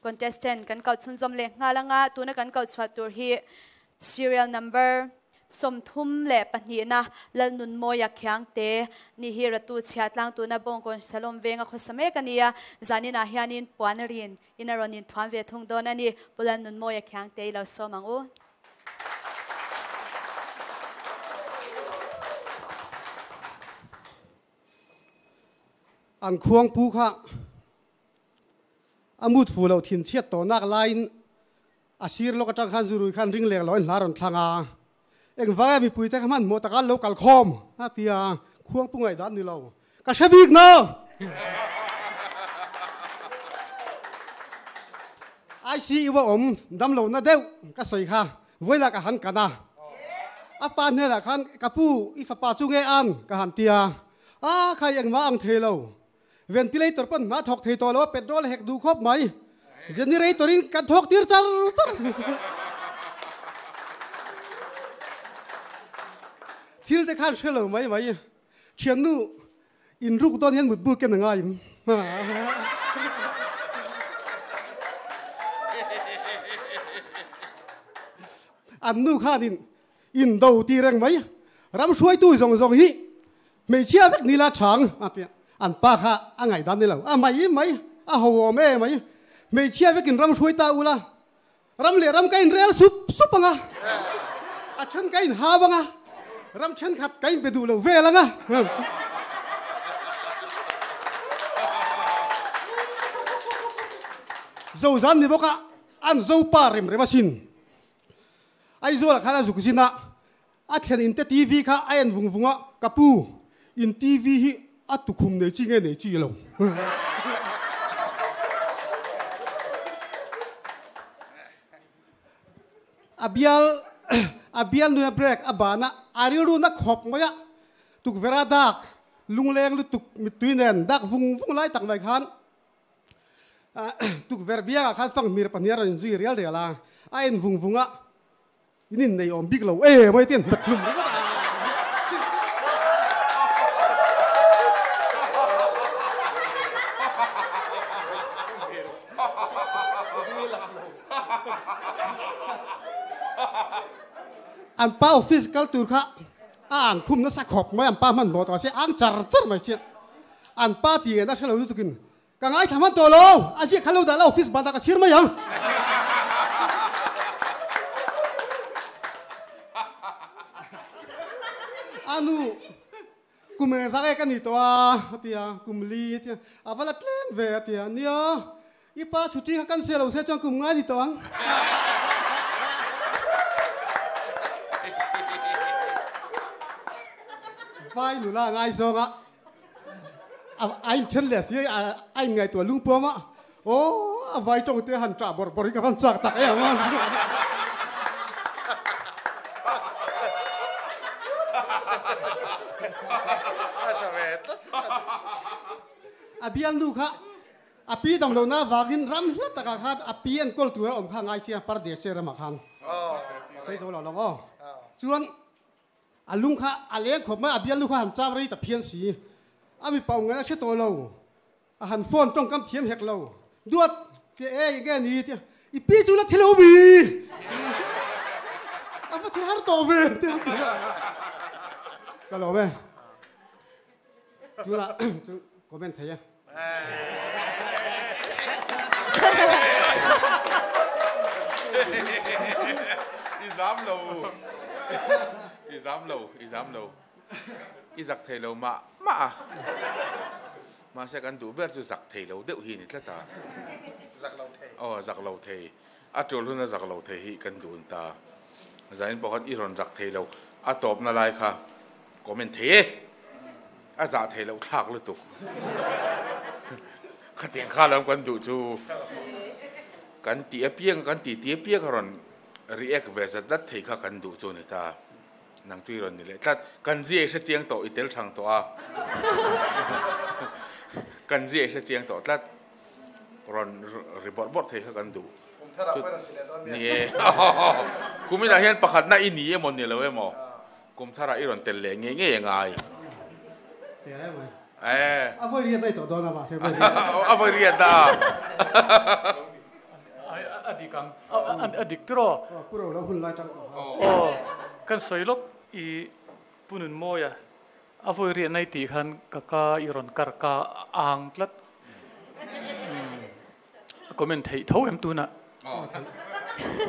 Contestant kan koh chhunzawm leh nghal anga tuna kan koh chhuah tur hi serial number 32na Lalnunmawia Khiangte ni hi Ratu chhia tlang tuna Bawngkawn Shalom venga khawsa mek a ni a, zaninah hianin puan rin in a rawn inthuam ve thung dawn a ni. Pu Lalnunmawia Khiangte i lo sawm ang u. An khuang pu kha a mut fu loh thin chhiat tawh nak laiin a sir lawk atang khan zurui khan ring lek loin hla rawn thlang a, engvai a mipui te kha hmanhmawh taka an lo kal khawm a ti a, khuang pu ngaihdan ni lo ka hre bik no. ICU a awm dam lo na deuh ka sawi kha vawilah ka han kan a, a pa hnenah khan ka pu i fapa chu nge an ka han ti a, a khai engmah ang thei lo Ventilator pawn hma thawk thei tawh lo a, petrol hek duh khawp mai. Generator in kan thawk tir char char. Thil te khan hre lo mai mai. Thiannu in ruk dawn hian mutbu ken a ngai im. An nu khanin in do ti reng mai. Ram hruaitu zawng zawng hi Hmeichhia vek ni la chang a ti a, an pa kha a ngaihdan ni lo, a mai mai, a ho awm e mai, hmeichhia vekin ram hruai ta ula, ram leh ram ka inrel sup sup ang a, a then ka inhau ang a, ram thenkhat ka inbe duh lo vel ang a. Zozan ni bawk a, an zopa rem rem asin. Aizawl ah khan a zuk zin a, A thlen in te TV kha a en vung vung a, ka pu, in TV hi a tukhum nei chi nge nei chi lo? A bial a bial nuna break a ban a, a rilru na khawp mai a, tukverh a dak lungleng lutuk mittui nen dak vung vung lai tak mai khan tukverh biangah khan fanghmir pahnih a rawn inzui rial rial a, a en vung vung a. In in nei awm bik lo em mai te hnat hlum ringawt a. An pa office kal tur kha a ang khum nasa khawp mai an pa hmanhmawh tawh a sia ang char char mai sia. An pa ti ngen a hrelo lutukin Ka ngaithla hman tawh lo, a ziak kha lo dah la office banah ka chhir mai ang. A nu, kum eng zak e ka ni tawh a, a ti a, kum li a ti a, a va la tlem ve a ti a, nia, i pa chhuṭi kha kan sia lo se chuan kum ngai ni tawh ang. Vai nula a ngaizawng a. A inthen leh si a inngaihtuah lungpuam a, aw a vai tawng te han ṭah bawrh bawrh hi ka van chak tak em a. A bialnu kha a pi dam lohna avangin ram hla takah khan a pi enkawl tura awm kha a ngai sia Pardes ramah khan. Sei zo lo lo aw. Chuan A lung kha a leng khawp mai, a bialnu kha han cham rei ta phian si. A mipa awm ngaihna hre tawh lo, a han phone tawngkam thiam hek lo. Duat, tia e, enge a ni? Tia, i pi chu la thi lo mi? A va thi har tawh ve, tia an ti a. Ka lawm e. Tunah chu comment thei e. I zam lo I zam lo I zam lo I zak thei lo mah mah a mahse kan duh ber chu zak thei lo deuh hi a ni tlat a Zak lo thei Aw zak lo thei a tul hun a zak lo thei hi kan duh ta zanin pawh khan i rawn zak thei lo a tawpna lai kha comment thei e. A zah theih loh thlak lutuk. Khatiang kha lam kan duh chu kan tih apiang kan tih tih apiang a rawn react ve zat zat thei kha kan duh chu a ni ta. Nang chu i rawn ni leh tlat. Kan zia i hre chiang tawh i tel thang tawh a. Kan zia i hre chiang tawh tlat. Rawn ri bawrh bawrh thei kha kan duh. Kum thar ah pawh i rawn ti leh dawn nia. Ni e. Kuminah hian pakhatna i ni emaw ni lo emaw. Kum thar ah i rawn tel leh ngei ngei a ngai. Tel em mai. Eh. A vawi riat daih tawh dawn a mahse vawi riat. A vawi riat dah a. dik ang a dik tiraw? Aw pu ro lo hun lai tang tawh ha. Aw kan sawi lawk i Pu Nunmawia a vawi riah nai tih khan ka ka i rawn kar ka ang tlat. A comment theih tho em tunah?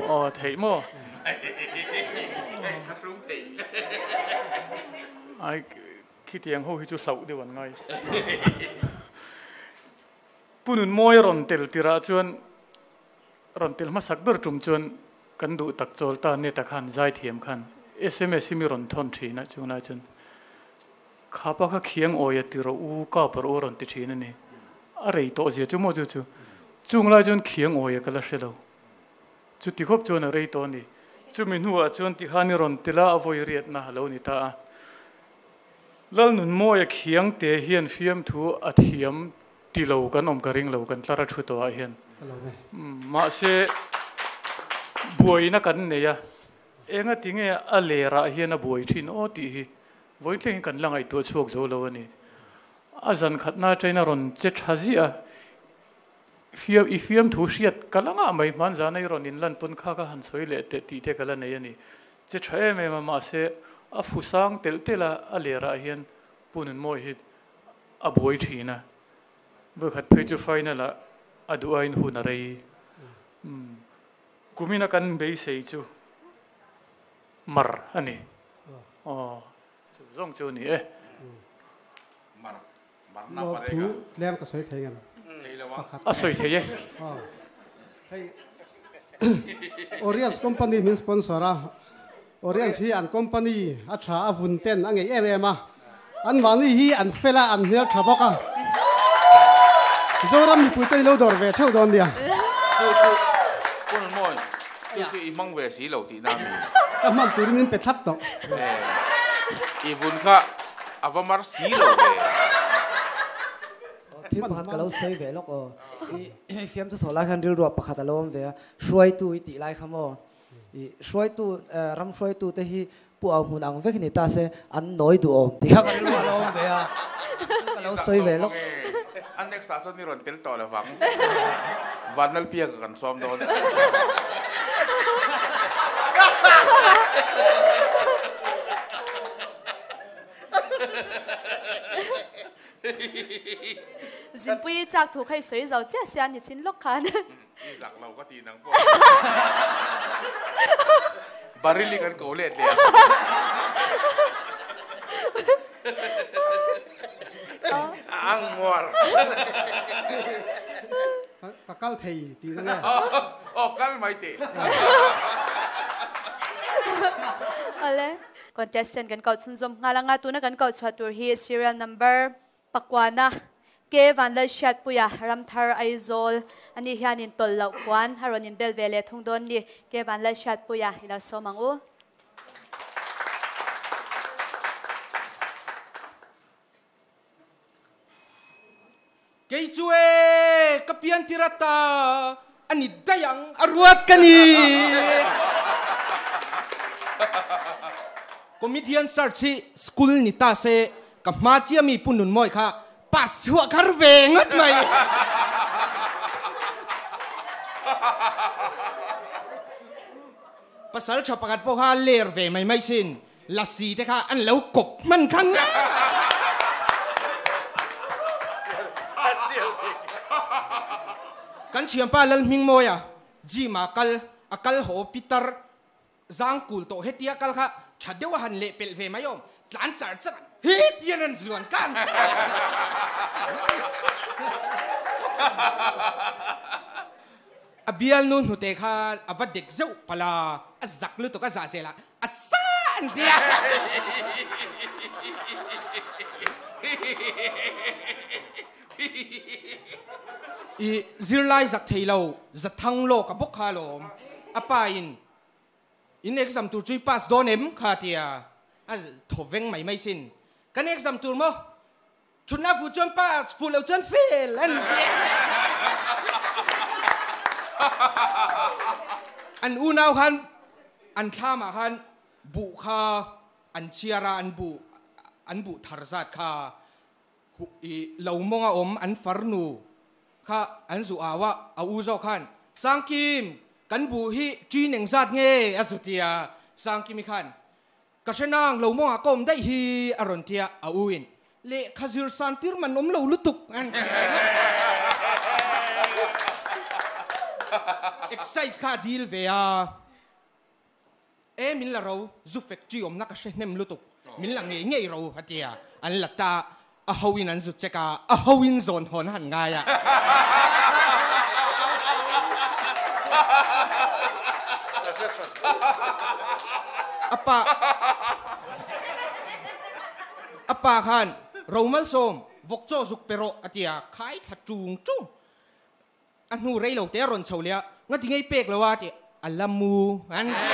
Aw theih maw? Ai khitiang ho hi chu hlauh deuh an ngai. Pu Nunmawi a rawn tel tirah chuan rawn tel hmasak ber tum chuan kan duh tak chawl ta neta khan zaithiam khan sms hi mi rawn thawn thin a chunglai chuan Khapa kha khiang awi a ti rawh u kap rawh u a rawn ti thin a ni. A rei tawh zia chu maw chu chu. Chung lai chuan khiang awi a ka la hre lo. Chuti khawp chuan a rei tawh a ni. Chumi hnuah chuan tikhan i rawn tel a, a vawi riatna a lo ni ta a. Lalnunmawia khiang te hian fiamthu a thiam ti lo kan awm ka ring lo kan tlar a thu tawhah hian. Mahse buaina kan nei a, engati nge a lerah hian a buai thin aw tih hi Vawi thlengin kan la ngaihtuah chhuak zo lo a ni. A zan khatna atangin a rawn che tha ziah a, fiam i fiamthu hriat ka la ngah mai, hman zana i rawn inlan pawn kha ka han sawi leh teh tih te ka la nei a ni. Che tha em em a, mahse a fu sang telh telh a, a lerah hian Pu Nunmawi hi a buai thin a, vawikhat phei chu final ah a duh aiin hun a rei. Kumina kan beisei chu Mar a ni. Aw, chu zawng chu a ni e. Mar, mar na Lawm pare thu ka. tlem ka sawi thei ngem? Thei lo a. Pakhat. A sawi thei e. Aw, hei Oriens company min sponsor a, Oriens hi an company a tha a vun ten a ngeih em em a, anmahni hi an fel a, an hmel tha bawk a. Zoram mipui te hi lo dawr ve theuh dawn nia. Chu chu Paul Mawi, chu chu i hmang ve si lo tihna a mi? Ka hman turin min pe thlap tawh. I vun kha a va mar si lo ve. Thil pakhat ka lo sawi ve lawk aw. I fiamthu thawh lai khan rilruah pakhat a lo awm ve a, hruaitu i tih lai kha maw? I hruaitu, ram hruaitu te hi Pu Au hmun ang vek ni ta se an nawi duh awm tih kha ka rilru a lo awm ve a, chu ka lo sawi ve lawk. A next ah chuan i rawn tel tawh lo vang. Vanlalpia ka kan sawm dawn. Zinpui chak thu kha i sawi zo chiah sia ni chin lawk khan. I zak lo ka ti nang pawh. Barili kan ko let leh ang. A ang muar. Ka kal thei tih na nge? Aw kal mai teh. Awle. Contestant kan koh chhunzawm nghal anga tuna kan koh chhuah tur hi serial number Pakuana, Ke Vanlalhriatpuia, Ramthar, Aizawl, ani hianin tawlh loh puan a rawn inbel ve leh thung dawn ni. Ke Vanlalhriatpuia i lo sawm ang u. Kei chu e, ka pian tir ata a ni daih ang, a ruat ka ni. Comedian search hi school ni ta se ka hma chia mi Pu Nunmawi kha pass chhuah khar ve ngawt mai. Pasal tha pakhat pawh kha ler ve mai mai sin Lasi te kha an lo kawp hman kha ngang a. Kan thianpa Lalhmingmawia gym ah kal a kal haw pitar zangkul tawh hetia kal kha tha deuh a han leh pelh ve mai awm tlan char char a hetian an zuan kan A bialnu hnute kha a va dek zeuh palh a, a zak lutuk a zah zel a, a sa an ti a. I zirlai zak thei lo, za thang lawk a bawk kha alawm. A pa in, in exam tur chu i pass dawn em? kha a ti a, a thaw veng mai mai sin. Kan exam tur maw? Thutna fuh chuan pass, fuh loh chuan fail an ti. An unau khan an thlamah khan buh kha an chhiar a, an buh an buh thar zat kha i lo mawng a awm an farnu kha an zuh au a, a u zawk khan Sangkim! Kan buh hi ṭin engzat nge a zu tia Sangkimi khan ka hre nang lo mawngah ka awm daih hi a rawn tia a u in lehkha zir san tir man awm lo lutuk an ti Excise kha a dil ve a. E min la ro, zu factory awmna ka hre hnem lutuk, min la ngei ngei ro a ti a, an la ta, a ho in an zu check a, a ho in zawn hawn a han ngai a. A pa a pa khan Romalsawm vawk chaw zuk pe rawh a ti a, khai thla tung tung. A hnu rei lo te a rawn chho leh a, Ngati ngei pek lo a tih a la mu an ti.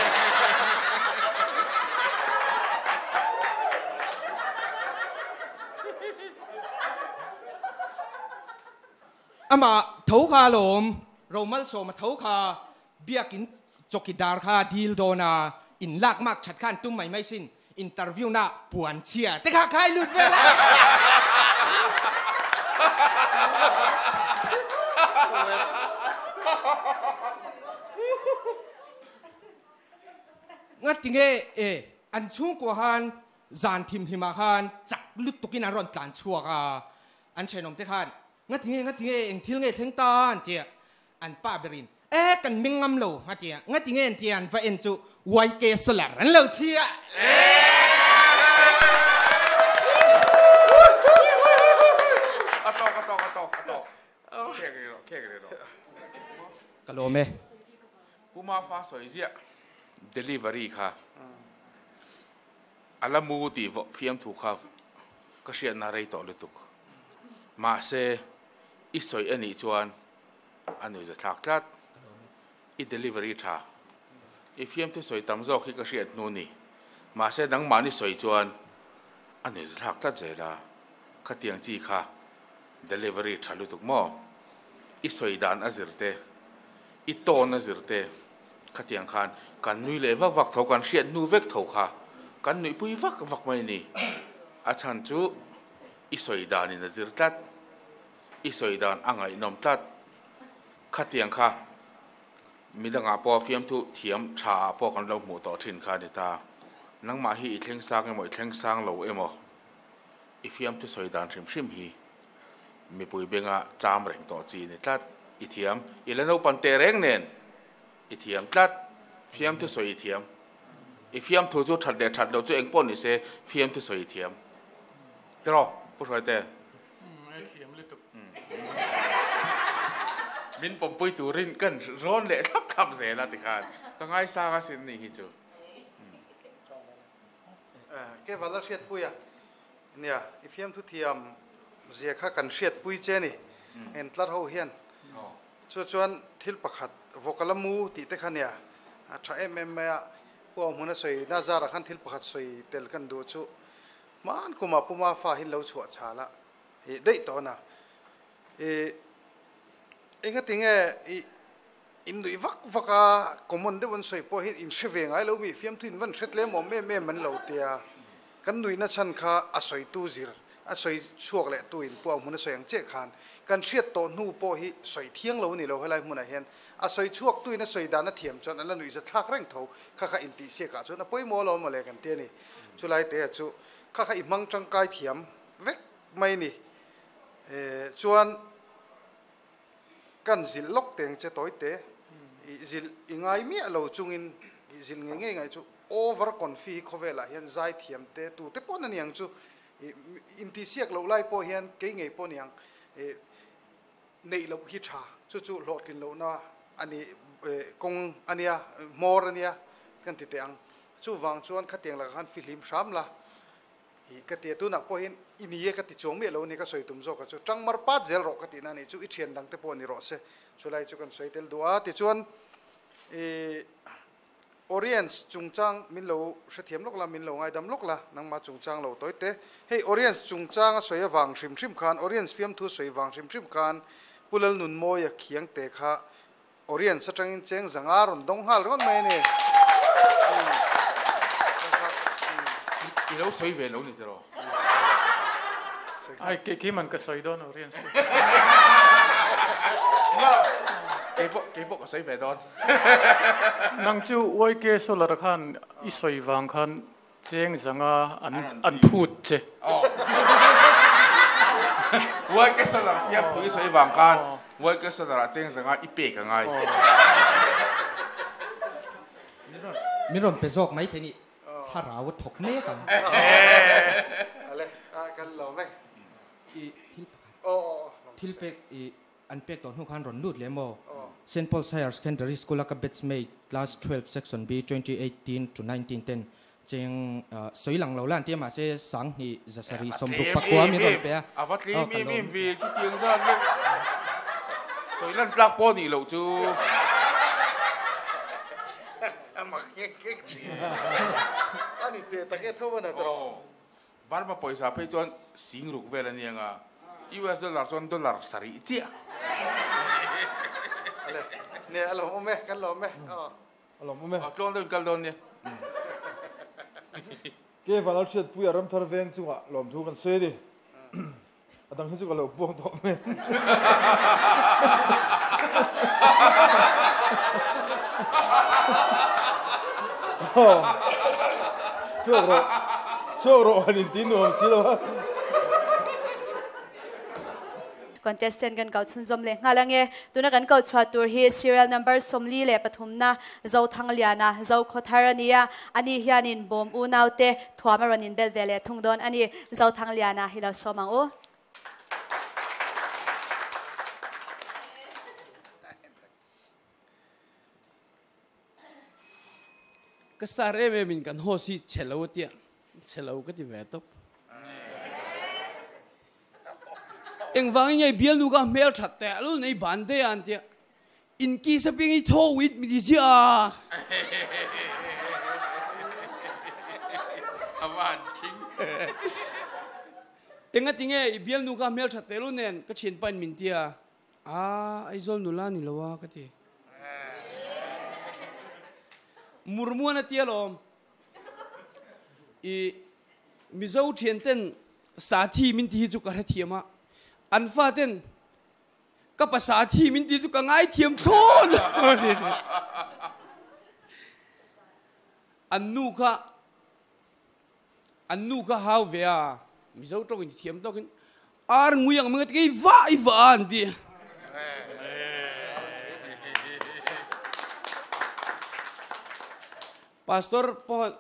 Amah tho kha alawm, Romalsawma tho kha biakin chawkidar kha dil dawn a, in lak mak that khan tum mai mai sin, interview na puan chhia te kha khai lut vel a. Ngati nge e an chhungkua khan zan thimhlimah khan chak lutukin an rawn tlan chhuak a, an thenawm te khan ngati nge ngati nge eng thil nge thleng ta an ti a, An pa berin, E, kan meng ngam lo, a ti a. Ngati nge an ti a, an va en chu YK Solar an lo chhi a. A tawk, a tawk, a tawk, a tawk. Khek rih rawh, khek rih rawh. Ka lawm e. Pu Mafa sawi ziah delivery kha a la mu tih fiamthu kha ka hriatna rei tawh lutuk. Mahse, i sawi a nih chuan a nuihza thlak tlat. I delivery tha. I fiamthu sawi tam zawk hi ka hriat hnu ni. Mahse nangmahni sawi chuan a nuihza thlak tlat zel a. Khatiang chi kha delivery tha lutuk maw? I sawi dan a zir te, i tone a zir te, khatiang khan kan nui leh vak vak tho, kan hriat hnu vek tho kha kan nuihpui vak vak mai ni. A chhan chu i sawi danin a zir tlat. I sawi dan a ngaihnawm tlat. Khatiang kha midangah pawh fiamthu thiam tha ah pawh kan lo hmuh tawh thin kha a ni ta. Nangmah hi i thleng sang emaw i thleng sang lo emaw i fiamthu sawi dan hrim hrim hi mipui benga cham reng tawh chi a ni tlat. I thiam, i la naupan teh reng nen i thiam tlat. Fiamthu sawi i thiam. I fiamthu chu that leh that loh chu engpawh ni se fiamthu sawi i thiam. Tiraw Pu Hruaite? Min pawmpui turin kan rawn leh thlap thlap zel a tikhan ka ngaisang asin ni hi chu. Ke vala hriatpui a nia i fiamthu thiam zia kha kan hriatpui che ni en tlar ho hian chu chuan thil pakhat vawkala mu tih te kha nia a tha em em mai a pu Auhmuna sawi na zarah khan thil pakhat sawi tel kan duh chu Hman kumah Puma fa hi lo chhuah chhal a i daih tawh na. I engati nge i in nuih vak vak a, common deuh an sawi pawh hi in hre ve ngai lo mi, fiamthu in van hre tlem awm em em an lo tia. Kan nuihna chhan kha a sawitu zir, a sawi chhuak leh tu in puak hmun a sawi ang chiah khan kan hriat tawh hnu pawh hi sawi thiang lo a ni lo helai hmunah hian a sawi chhuak tu in a sawi dan a thiam chuan an la nuihza thlak reng tho kha kha intihsiakah chuan a pawimawh alawm mawle kan ti a ni. Chulai te chu kha kha i hmang tangkai thiam vek mai ni. Chuan kan zilh lawk teng che tawi te, i zilh i ngai miah lo chungin i zilh ngei ngei ngai chu over confi hi khawvelah hian zai thiam te tu te pawh na niang chu intihsiak loh lai pawh hian kei ngei pawh niang neih loh hi tha chu chu hlawhtlin lohna a ni kawng a nia hmawr a nia kan ti teh ang chuvang chuan khatiang lakah khan fihlim hram la i ka ti a tunah pawh hian i ni e ka ti chuang miah lo a ni ka sawi tum zawk a chu tang mar pat zel rawh ka tihna a nih chu i thian dang te pawh ni rawh se chulai chu kan sawi tel duh a tichuan i Oriens chungchang min lo hrethiam lawk la, min lo ngaidam lawk la, nangmah chungchang lo tawi teh. Hei Oriens chungchang a sawi avang hrim hrim khan, Oriens fiamthu sawi vang hrim hrim khan Pu Lalnunmawia khiang te kha Oriens atangin cheng zanga rawn dawng nghal ringawt mai a ni. I lo sawi ve lo ni tiraw? Ai, kei man ka sawi dawn Oriens chu. Keipawh keipawh ka sawi ve dawn. Nang chu YK Solar khan i sawi vang khan cheng zanga an an phut che. YK Solar fiam thu i sawi vang khan YK Solar ah cheng zanga i pek a ngai. Min rawn pe zawk mai thei ni. Thlarau a thawk mek ang. Ale a kan lo mai. I thil pakhat. Thil pek i an pek tawh hnu khan rawn lut leh maw? Saint Paul's Higher Secondary School a ka batchmate class 12 section B 2018 to 19 ten cheng sawi lang lo la an ti a mahse sanghnih zasarih sawmruk pakua min rawn pe a. A va tlem em em ve chutiang zat leh sawi lan tlak pawh nih loh chu. A mak ngek ngek thin a ni teh tak e tho a na tawh. Burma pawisa phei chuan sing ruk vel a nia nga, US dollar chuan dollar sarih chiah. Ale, ne a lawm awm e, kan lawm e, aw. A lawm awm e. Aw, tluang deuh in kal dawn nia. Ke Vanlalhriatpuia Ramthar veng chungah lawmthu kan sawi a ni. A dang hi chu ka lo puang tawh mai. Chhuak rawh, chhuak rawh han inti nuam si lo a. Contestant kan kau chhunzawm leh nghal ange. Tuna kan kau chhuah tur hi serial number 43na Zothangliana Zokhawthar a ni a. Ani hianin bawm unaute thuam a rawn inbel ve leh thung dawn a ni. Zothangliana hi lo sawm ang u. Ka star em em in kan host hi chhe lo a tia, chhe lo ka ti ve tawp. Engvangin nge bialnu ka hmel that teh lul nei ban daih a an tia. In kiss apiang hi thaw uit mi ti ziah a. A van thing. Enga tinge i bialnu kha hmel that teh lul nen ka thianpa in min tia. A Aizawl nula ni lo a ka ti. Murmuan a tia lawm. I Mizo thian ten Sathi min ti hi chu ka hrethiam a. An fa ten ka pa Sathi min ti chu ka ngaithiam thlawn. An nu kha An nu kha hau ve a, Mizo tawngin thiam tawkin ar ngui ang mai ka ti va i va a an ti. Pastor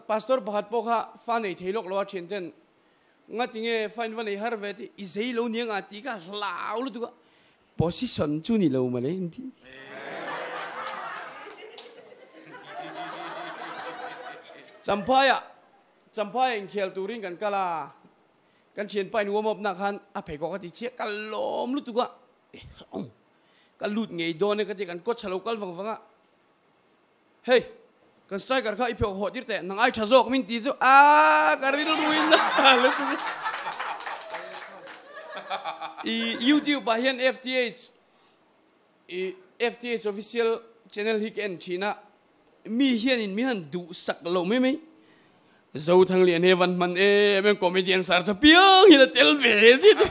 pastor pakhat pawh kha fa nei thei lawk lo a thian ten nga tinge fa in va nei har ve ti i zei lo niang a ti kha hlau lutuk a position chu ni lo male an ti. Champhaiah Champhai inkhel turin kan kal a, kan thianpa in warm up na khan a pheikhawk a ti chiah, ka lawm lutuk a, ka lut ngei dawn e ka ti, kan coach a lo kal vang vang a, hei kan striker kha i pheikhawk hawh tir teh, nang ai tha zawk min ti chu a ka rilru in i youtube ah hian FTH I FTH official channel hi ka en thin a, mi hianin min han duhsak lo mai mai. Zothanglian he van hman em em comedian sar cha piang hian a tel ve zia te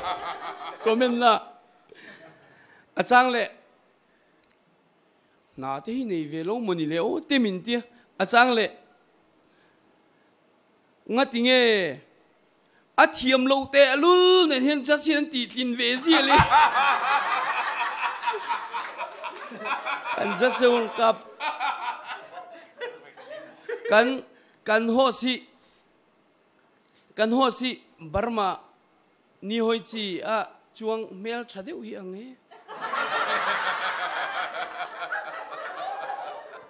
comment la. A chang leh hna te hi nei ve lo mawni le aw te min tia. A chang leh ngati nge A thiam lo teh lul nen hian judge hian an tih tlin ve zial i kan judge ho an kap kan kan host hi kan host hi Burma ni hawi chi a chuang hmel tha deuh hi ang e.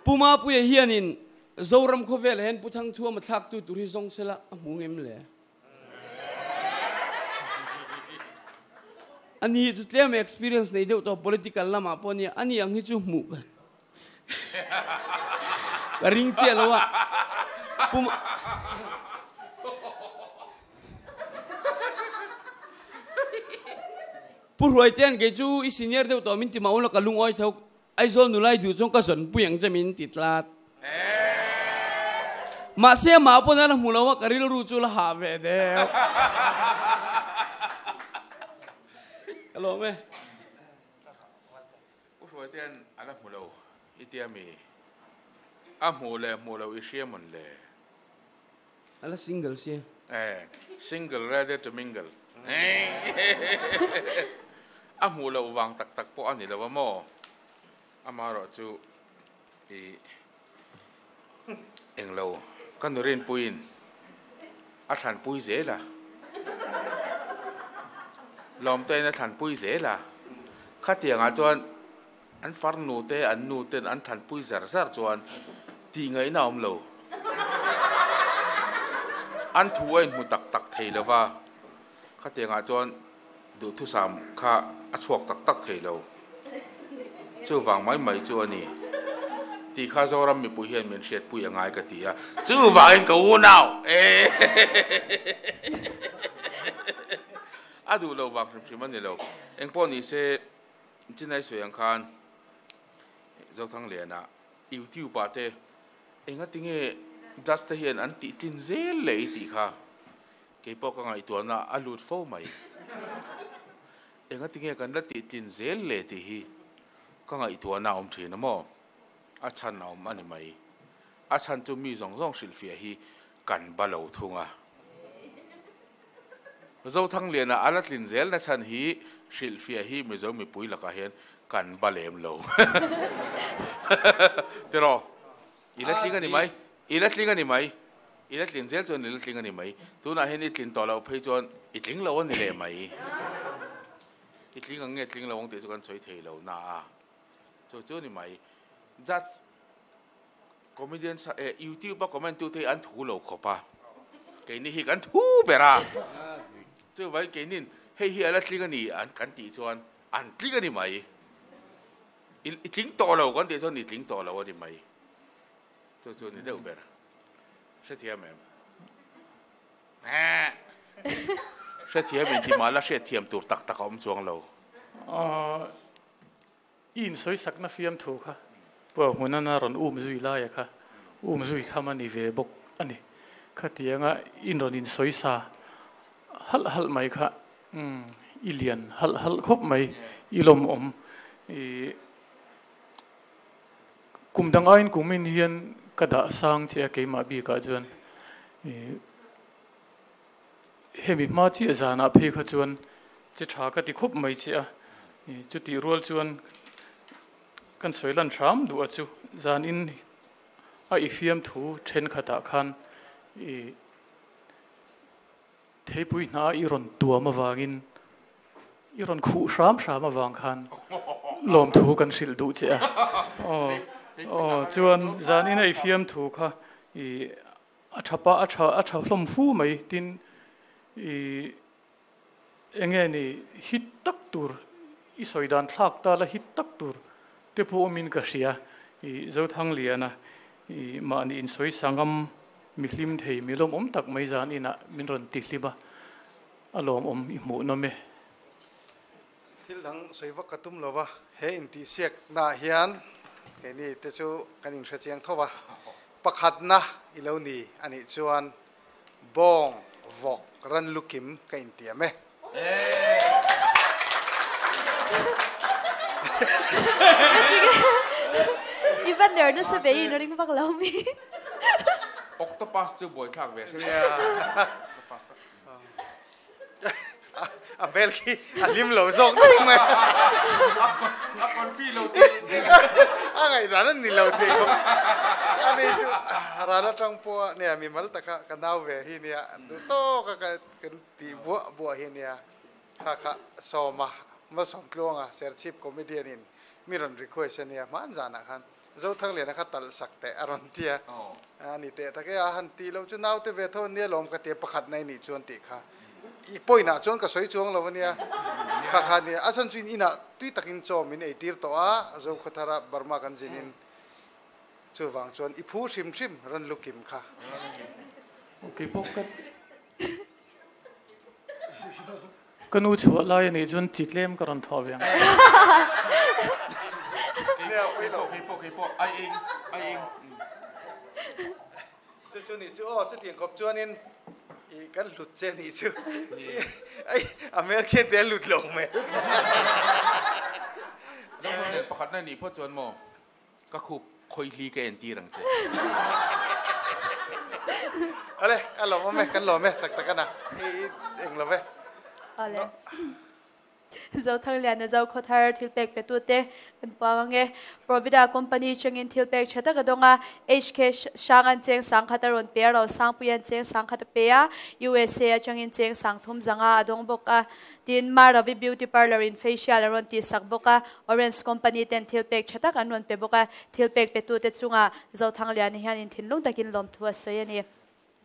Pu Mapuia hianin Zoram khawvelah hian Pu Thangthuama thlaktu tur hi zawng sela a hmu ngem le? Ani hi chu tlem experience nei deuh tawh political lamah pawh nia, ani ang hi chu hmuh ka ka ring chiah lo a. Pu Pu Hruaitean kei chu i senior deuh tawh min ti mah ula ka lungawi tho Aizawl nulai duh chuan ka zawnpui ang che min ti tlat. Mahse amah pawn a la hmu lo a, ka rilru chu la hah ve deuh. Ka lawm e. Hruaitean a la hmu lo i tia mi? A hmuh leh hmuh loh i hria mawn le? A la single sia. Eh, single ready to mingle. A hmuh loh vang tak tak pawh a ni lo a maw? Amaherawhchu i englo ka nurinpuiin a thlanpui zel a, lawmtein a thlanpui zel a, khatiangah chuan an farnu te an nu ten an thlanpui zar zar chuan tih ngaihna a awm lo. An thu a inhmu tak tak thei lo va, khatiangah chuan Duhthusam kha a chhuak tak tak thei lo. Chuvang mai mai chu a ni. Tih kha Zoram mipui hian min hriatpui a ngai ka ti a. Chuvangin ka unau e! A duh lo vang hrim hrim a ni lo. Engpawh ni se, Chinai sawi ang khan Zothangliana YouTube ah te engatinge judge te hian an tih tlin zel leh i tih kha. Kei pawh ka ngaihtuahna a lut fo mai. Engatinge kan la tih tlin zel le tih hi ka ngaihtuahna a awm thin a maw? A chhan a awm a ni mai. A chhan chu mi zawng zawng hrilhfiah hi kan ba lo thung a. Zothangliana a la tlin zelna chhan hi hrilhfiah hi Mizo mipui lakah hian kan ba lem lo. Tiraw? I la tling a ni mai, i la tling a ni mai, i la tlin zel chuan i la tling a ni mai. Tunah hian i tlin tawh loh phei chuan i tling lo a ni leh mai. I tling ang nge tling lo ang tih chu kan sawi thei lo na a, chu chu a ni mai. Judge comedian eh YouTube a comment tute hi an thu lo khawp a, keini hi kan thu ber a. Chuvangin keinin hei hi a la tling a ni an kan tih chuan an tling a ni mai. I tling tawh lo kan tih chuan i tling tawh lo a ni mai. Chu chu a ni deuh ber. Hrethiam em? Hrethiam in ti mah la hriatthiam tur tak tak a awm chuang lo. I insawisakna fiamthu kha Puau hmunana rawn um zui laia kha um zui tham a ni ve bawk a ni. Khatianga in rawn insawisa halh halh mai kha I lian halh halh khawp mai, i lawmawm. I kum dang aiin kumin hian ka dah sang che a keimah bikah chuan i hemi hma chiah zanah phei kha chuan che tha ka ti khawp mai che a. I chutih rual chuan kan sawi lan hram duh a chu zanin a i fiamthu thenkhatah khan i Theipui hna i rawn tuam avangin, i rawn khuh hram hram avang khan lawmthu kan hrilh duh che a. Aw, aw, chuan zanin a i fiamthu kha i a tha pah, a tha, a tha hlawm fu mai tin i enge ni hit tak tur i sawi dan thlak ta la hit tak tur te pawh awmin ka hria. I Zothangliana i mahni insawi sangam Mi hlim thei, mi lawmawm tak mai zan inah min rawn ti hlim a, a lawmawm i hmuh nawm e. Thil dang sawi vak ka tum lo va, he intihsiaknaah hian keini te chu kan inhre chiang tho va, pakhatna i lo ni a nih chuan bawng vawk ran lukim ka intiam e. I va ner nasa ve in ring vak lo mi. Octopus chu buaithlak ve hrim. A hmel khi a hlim lo zawk daih mai. A confi lo tih. A ngaihdan a ni lo thei khawp. Ani chu ral atang pawh a nia mimal taka ka nau ve hi nia duh tawk a kan Tih buah buah hi ania kha kha Sawma Malsawm Tluanga Serchhip comedian in mi rawn request ania hman zanah khan Zothangliana kha talh sak teh a rawn ti a, a ni teh tak e a han tih loh chu naute ve tho ania lawm ka ti a pakhat na i nih chuan tih kha i point ah chuan ka sawi chuang lo ania kha kha ania a chhan chu in inah tui takin chaw min ei tir tawh a Zokhawthara Burma kan zin in chuvang chuan i phu hrim hrim rawn lukim kha. Okay pawh ka Ka nu chhuah lai a nih chuan chi tlem ka rawn thawh ve ang. Keipawh, keipawh, ai eng, ai eng. Chu chu nih chu aw, chutiang khawp chuanin i kan hlut che nih chu. Ai, a hmel khian te a lut lo hmel. Zohmang pakhat na nih phawt chuan maw ka khup khawihli ka entir ang che. Ale, a lawm awm e, kan lawm e, tak tak a na, i eng lo ve. Ale. Zothangliana Zokhawthar thilpek petute kan puang ang e. Provida Company changin thilpek tha tak a dawng a, HK Hrang an cheng sangkhat a rawn pe a, Rosangpui an cheng sangkhat a pe a, USA atangin cheng sangthum zanga a dawng bawk a. Tin, Maravi Beauty Parlour in facial a rawn tihsak bawk a, Orange Company ten thilpek tha tak an rawn pe bawk a, thilpek petute chungah Zothangliana hian inthinlung takin lawmthu a sawi a ni.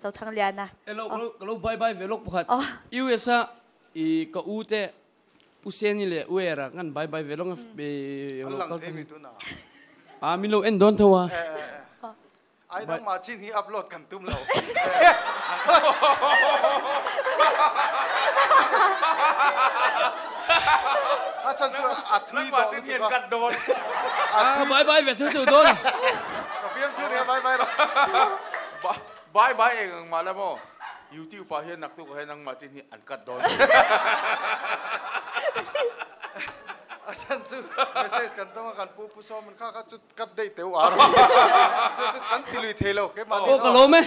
Zothangliana. Hello, ka lo bye bye ve lawk pakhat. US a i ka u te Pu Seni leh U Era kan bye bye ve lawk a. An lang thei mi tuna. A min lo en dawn tho a. Ai dang mah chin hi upload kan tum lo. A chan chu a thui dawn lutuk a. Cut dawn. A bye bye ve thu thu dawn a. Ka fiam thu nia bye bye rawh. Bye bye eng ang mah la maw? YouTube ah hian naktuk ah hian nangmah chin hi an cut dawn. A chan chu message kan dawng a kan pu pu sawm in kha kha chu cut daih teu ar chu chu kan ti lui thei lo keimah Aw ka lawm e.